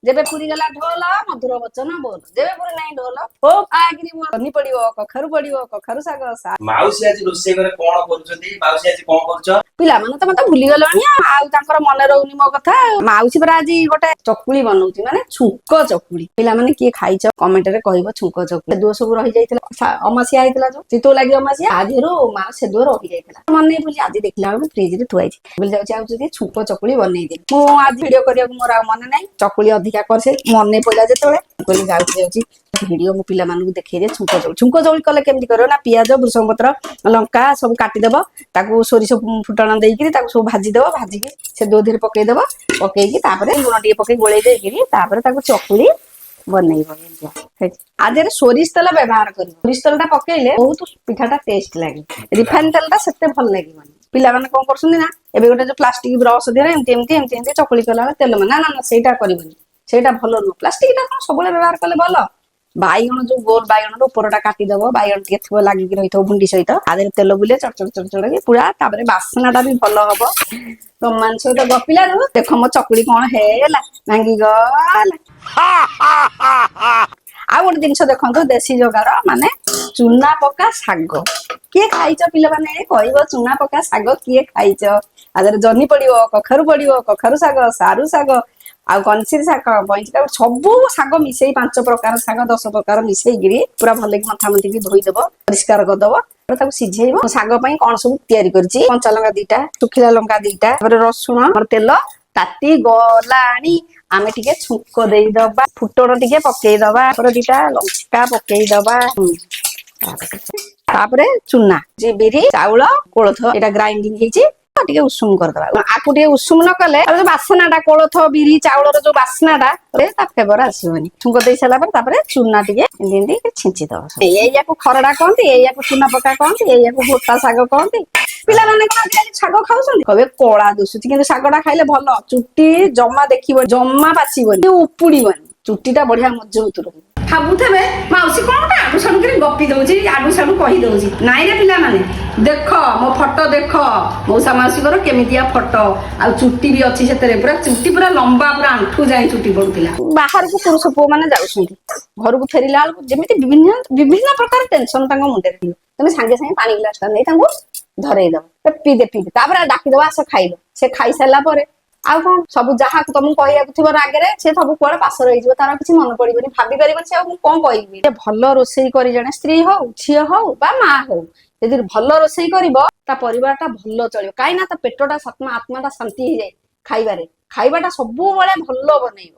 ଯେବେ ପୁରି ଗଲା ଢୋଲ, ମଧୁର ବଚନ ବୋଲ। ଯେବେ ପୁରି ନାହିଁ ଢୋଲ, ଫୋ ଫାକିରି ଜହ୍ନି ପଡିବ, କଖାରୁ ପଡିବ, କଖାରୁ ଶାଗ। ମାଉସୀ ଆଜି ରୋଷେଇ ଘରେ କଣ କରୁଛନ୍ତି? ମାଉସୀ, ଆଜି କଣ କରୁଛ? ପିଲାମାନେ ତ ମତେ ଭୁଲିଗଲେଣି, ଆଉ ତାଙ୍କର ମନେ ରହୁନି ମୋ କଥା। ଆଉ ମାଉସୀ ପରା ଆଜି ଗୋଟେ ଚକୁଳି ବନଉଛି, ମାନେ ଛୁଙ୍କ ଚକୁଳି। ପିଲାମାନେ, କିଏ ଖାଇଛ, କମେଣ୍ଟରେ କହିବ। ଛୁଙ୍କ ଚକୁଳି, ସେଦୁଅ ସବୁ ରହିଯାଇଥିଲା। ଅମାସିଆ ହେଇଥିଲା, ଯୋଉ ଚିତଉ ଲାଗି ଅମାସିଆ, ତା ଦେହରୁ ମାନେ ସେଦୁଅ ରହିଯାଇଥିଲା। ମନେ ଭୁଲି ଆଜି ଦେଖିଲା ବେଳକୁ ଫ୍ରିଜ ରେ ଥୁଆ ହେଇଛି ବୋଲି ଯାଉଛି ଆଉ ଯଦି ଛୁଙ୍କ ଚକୁଳି ବନେଇଦେବି। ମୁଁ ଆଜି ଭିଡିଓ କରିବାକୁ ମୋର ଆଉ ମନେ ନାହିଁ। ଚକୁଳି ଅଧିକା କରିছে, ମନେ ପଡିଲା ଯେତେବେଳେ, ମୁଁ କହିଲି ଯାଉଛି ଯାଉଛି ଭିଡିଓ ମୁଁ ପିଲାମାନଙ୍କୁ ଦେଖେଇଦିଏ। ଛୁଙ୍କ ଚକୁଳି, ଛୁଙ୍କ ଚକୁଳି କଲେ କେମିତି କରିବ ନା, ପିଆଜ, ଭୃଷଙ୍ଗ ପତ୍ର, ଲଙ୍କା ସବୁ କାଟିଦବ। ତାକୁ ସୋରିଷ ଫୁଟଣ ଦେଇକିରି ତାକୁ ସବୁ ଭାଜିଦବ। ଭାଜିକି ସେ ଦେହରେ ପକେଇଦବ। ପକେଇକି ତାପରେ ଲୁଣ ଟିକେ ପକେଇ ଗୋଳେଇ ଦେଇକିରି ତାପରେ ତାକୁ ଚକୁଳି ବନେଇବ ଏମିତିଆ। ଆ ଦେହରେ ସୋରିଷ ତେଲ ବ୍ୟବହାର କରିବ। ସୋରିଷ ତେଲଟା ପକେଇଲେ ବହୁତ ପିଠାଟା ଟେଷ୍ଟ ଲାଗେ। ରିଫାଇନ ତେଲଟା ସେତେ ଭଲ ଲାଗିବନି। ପିଲାମାନେ କଣ କରୁଛନ୍ତି ନା, ଏବେ ଗୋଟେ ଯୋଉ ପ୍ଲାଷ୍ଟିକ ବ୍ରଶ ଦିଅରେ ଏମିତି ଏମିତି ଏମିତି ଏମିତି ଚକୁଳି କଲା ବେଳେ ତେଲ। ନା ନା ନା, ସେଇଟା କରିବନି, ସେଇଟା ଭଲ ନୁହଁ। ପ୍ଲାଷ୍ଟିକ ଟା କଣ ସବୁବେଳେ ବ୍ୟବହାର କଲେ ଭଲ? ବାଇଗଣ ଯୋଉ ଗୋଲ ବାଇଗଣର ଉପରଟା କାଟିଦବ। ବାଇଗଣ ଟିକେ ଥିବ, ଲାଗିକି ରହିଥିବ ଭୁଣ୍ଡି ସହିତ। ତା ଦେହରେ ତେଲ ବୁଲେ ଚଟ ଚଟ ଚଟ ଚଟ ପୁରା, ତାପରେ ବାସ୍ନା ଟା ବି ଭଲ ହବ। ତମମାନ ସହିତ ଗପିଲାରୁ ଦେଖ ମୋ ଚକୁଳି କଣ ହେଇଗଲା, ଭାଙ୍ଗି ଗଲା। ଆଉ ଗୋଟେ ଜିନିଷ ଦେଖନ୍ତୁ, ଦେଶୀ ଯୋଗାର ମାନେ ଚୁନା ପକା ଶାଗ କିଏ ଖାଇଛ, ପିଲାମାନେ କହିବ। ଚୁନା ପକା ଶାଗ କିଏ ଖାଇଛ? ଆ ଦେହରେ ଜହ୍ନି ପଡିବ, କଖାରୁ ପଡିବ, କଖାରୁ ଶାଗ, ସାରୁ ଶାଗ, ଆଉ କନସିରି ଶାଗ, ବଇଁଚି, ସବୁ ଶାଗ ମିଶେଇ, 5 ପ୍ରକାର ଶାଗ, 10 ପ୍ରକାର ମିଶେଇକିରି ପୁରା ଭଲକି ମନ୍ଥା ମନ୍ଥିକି ଧୋଇଦବ, ପରିଷ୍କାର କରିଦବ, ତାପରେ ତାକୁ ସିଝେଇବ। ଶାଗ ପାଇଁ କଣ ସବୁ ତିଆରି କରିଛି? କଞ୍ଚା ଲଙ୍କା 2ଟା, ଶୁଖିଲା ଲଙ୍କା 2ଟା, ତାପରେ ରସୁଣ। ଆମର ତେଲ ତାତି ଗଲାଣି, ଆମେ ଟିକେ ଛୁଙ୍କ ଦେଇଦବା। ଫୁଟଣ ଟିକେ ପକେଇଦବା, ତାପରେ 2ଟା ଲଙ୍କା ପକେଇଦବା। ତାପରେ ଚୁନା, ଯେ ବିରି, ଚାଉଳ, କୋଳଥ, ଏଇଟା ଗ୍ରାଇଣ୍ଡିଙ୍ଗ ହେଇଛି, ଟିକେ ଉଷୁମ କରିଦବା। ଆକୁ ଟିକେ ଉଷୁମ ନ କଲେ ତାର ଯୋଉ ବାସ୍ନାଟା, କୋଳଥ, ବିରି, ଚାଉଳର ଯୋଉ ବାସ୍ନାଟା, ତା ଫ୍ଲେଭର ଆସିବନି। ଛୁଙ୍କ ଦେଇ ସାରିଲା ପରେ ତାପରେ ଚୁନା ଟିକେ ଏମିତି ଏମିତି ଛିଞ୍ଚି ଦବ। ଏଇଆକୁ ଖରଡା କହନ୍ତି, ଏଇଆକୁ ଚୁନା ପକା କହନ୍ତି, ଏଇଆକୁ ଗୋଟା ଶାଗ କହନ୍ତି। ପିଲାମାନେ କଣ ଆଜିକାଲି ଶାଗ ଖାଉଛନ୍ତି? କହିବେ କଳା ଦୁଶୁଛି। କିନ୍ତୁ ଶାଗଟା ଖାଇଲେ ଭଲ। ଚୁଟି ଜମା ଦେଖିବ ଜମା ପାଚିବନି, ଉପୁଡିବନି, ଚୁଟିଟା ବଢିଆ ମଜବୁତ ରହିବ। ଭାବୁଥିବେ ମାଉସୀ କଣ ଗୋଟେ ଆଡୁ ସାଡୁ କରି ଗପି ଦଉଛି, ଆଡୁ ସାଡୁ କହି ଦଉଛି। ନାଇଁ ରେ ପିଲାମାନେ, ଦେଖ ମୋ ଫଟୋ ଦେଖ, ମଉସା ମାଉସୀଙ୍କର କେମିତିଆ ଫଟୋ। ଆଉ ଚୁଟି ବି ଅଛି ସେଥିରେ, ପୁରା ଚୁଟି ପୁରା ଲମ୍ବା, ପୁରା ଆଣ୍ଠୁ ଯାଏଁ ଚୁଟି ପଡୁଥିଲା। ବାହାରକୁ ପୁରୁଷ ପୁଅ ମାନେ ଯାଉଛନ୍ତି, ଘରକୁ ଫେରିଲା ବେଳକୁ ଯେମିତି ବିଭିନ୍ନ ବିଭିନ୍ନ ପ୍ରକାର ଟେନସନ ତାଙ୍କ ମୁଣ୍ଡରେ ଥିବ। ତମେ ସାଙ୍ଗେ ସାଙ୍ଗେ ପାଣି ଗ୍ଲାସଟା ନେଇ ତାଙ୍କୁ ଧରେଇ ଦବ, ପିଇଦେ ପିଇଦେ। ତାପରେ ଡାକିଦବ, ଆସ ଖାଇବ। ସେ ଖାଇସାରିଲା ପରେ ଆଉ କଣ ସବୁ ଯାହା ତମକୁ କହିବାକୁ ଥିବ ରାଗରେ, ସେ ସବୁ କୁଆଡେ ପାସୋର ହେଇଯିବ। ତାର କିଛି ମନେ ପଡିବନି, ଭାବି ପାରିବନି ସେ ଆଉ ମୁଁ କଣ କହିବି। ଭଲ ରୋଷେଇ କରି ଜଣେ ସ୍ତ୍ରୀ ହଉ, ଝିଅ ହଉ ବା ମା ହଉ, ଯଦି ଭଲ ରୋଷେଇ କରିବ, ତା ପରିବାର ଟା ଭଲ ଚଳିବ। କାହିଁକି ନା ତା ପେଟଟା ଆତ୍ମାଟା ଶାନ୍ତି ହେଇଯାଏ ଖାଇବାରେ। ଖାଇବାଟା ସବୁବେଳେ ଭଲ ବନେଇବ।